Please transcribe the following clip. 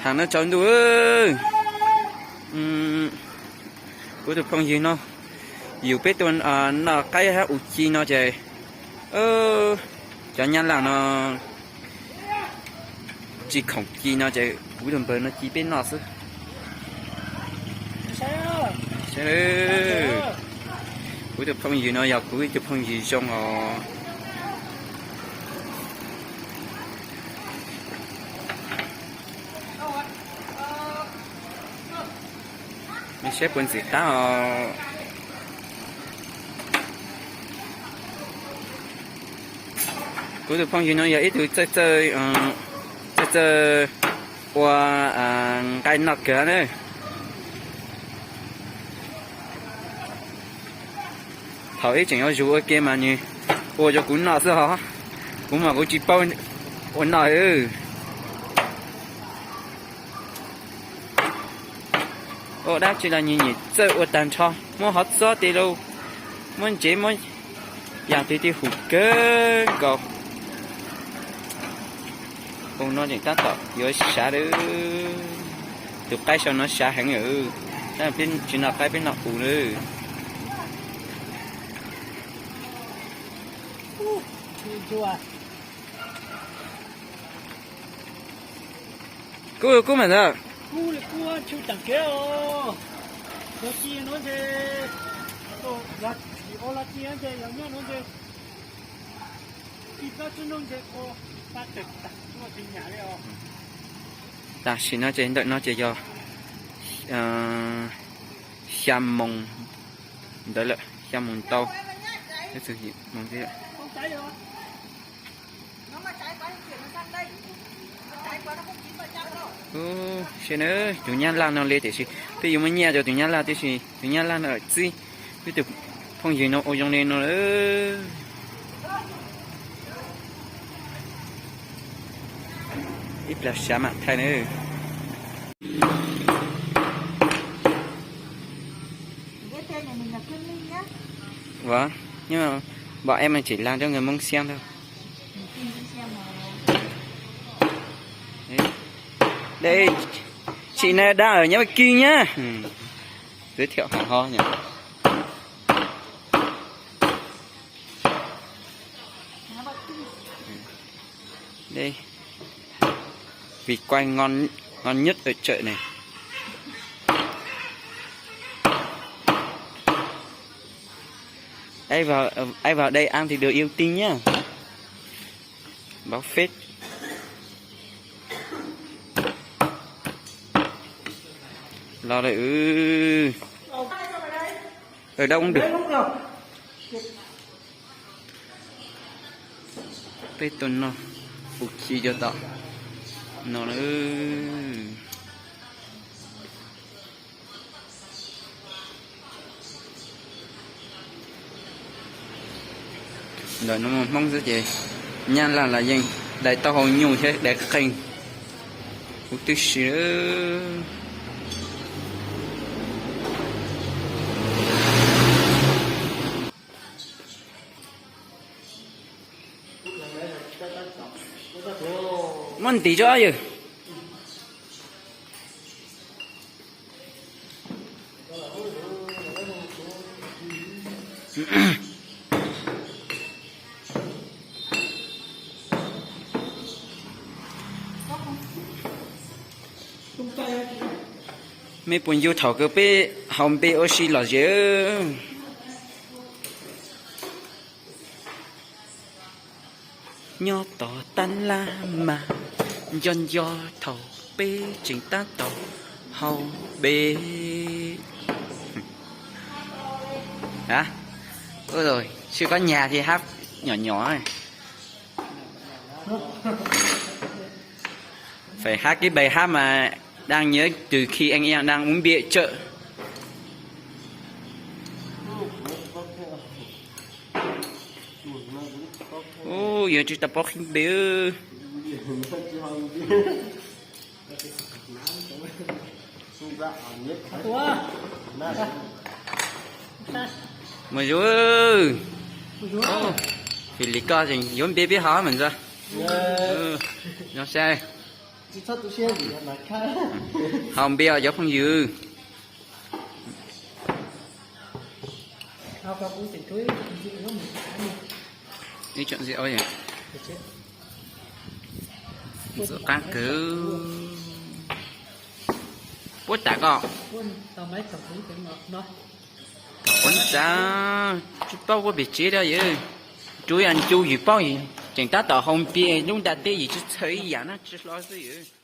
Heev no tsaus ntuj. Kuv tus phooj ywg no, yus peb tuaj noj qaib hab ua ci no ces, cov nyab laj no tsis khoom ci no ces kuv tus npawg no ci peb noj xwb. Kuv tus phooj ywg no yog kuv ib tug phooj ywg zoo os. Nej saib puas ntxim qab os. Kuv tus phooj ywg no yog ib tug txawj txawj, txawj txawj ua nqaij noj kawg na. Thaum ib tseem ua zug ua ke mas nws ua rau kuv noj xwb hos, kuv mas kuv tsis paub ua noj. Ua dab tsi los nws nyiam txawj ua tag nrho, muab hov txob tes lauj, muab ntsev muab yam twg twb hum kawg nkaus. Ua no tseem tab tom yuav sav lawm. Tus qaib sau no sav heev lawm, tab peb tsis noj qaib peb noj qus lawm. Kub kub mas ntawd. Tam sim no ces ntawm no ces yog xya moos ntawd lawm, xya moos ntau. Ub, saib na, tus nyab laj no li tiam sis peb yuav muab nyiaj rau tus nyab laj tiam sis tus nyab laj no txib peb tus phooj ywg no ua zoo li no lawm. Ib plag sav mam thaij na. Ua, nhưng mà bọn em chỉ làm cho người Mông xem thôi. Đây, chị này đang ở Nhã Bạch Kim nhá. Ừ. Giới thiệu hẳn ho nhỉ. Đây. Vịt quay ngon, ngon nhất ở chợ này. Ai vào, ai vào đây ăn thì được yêu tinh nhá. Báo phết. Lo rồi ư. Ở đâu cũng được. Peb tuaj noj ua ci rau tom no na. Ntawm no mas Hmoob xwb ces nyab laj los yeej dai taub hau nyuj thiab dai qeej huv tib si. Muab ntim tso yawg. Mej puas ncu thaum kws peb haus npe ua si lom zem? Nyob tom tab laj mas nco nco thaum peb tseem tab tom haus npe. Ua, sib kob nyag thiab hab nyom nyom. Phải hát cái bài hát mà đang nhớ từ khi anh em đang uống bia chợ. Ub, yuav tsis tau paub qhib npe. Mas Zuag, vim li koj tseem yuav npe peb hov mas Zuag. Zoo sai. Haus npias cov phooj ywg. Ib tsoom ntxim, ntxim qab kawg. Puab tas koj. Puab tas, tsis paub puab pem tsev da yawg. Tsuas yog ncu yus paub yus tseem tab tom haus npias lub nta teb yus tsis txhawj ib yam na, tsis hlo xwb yawg.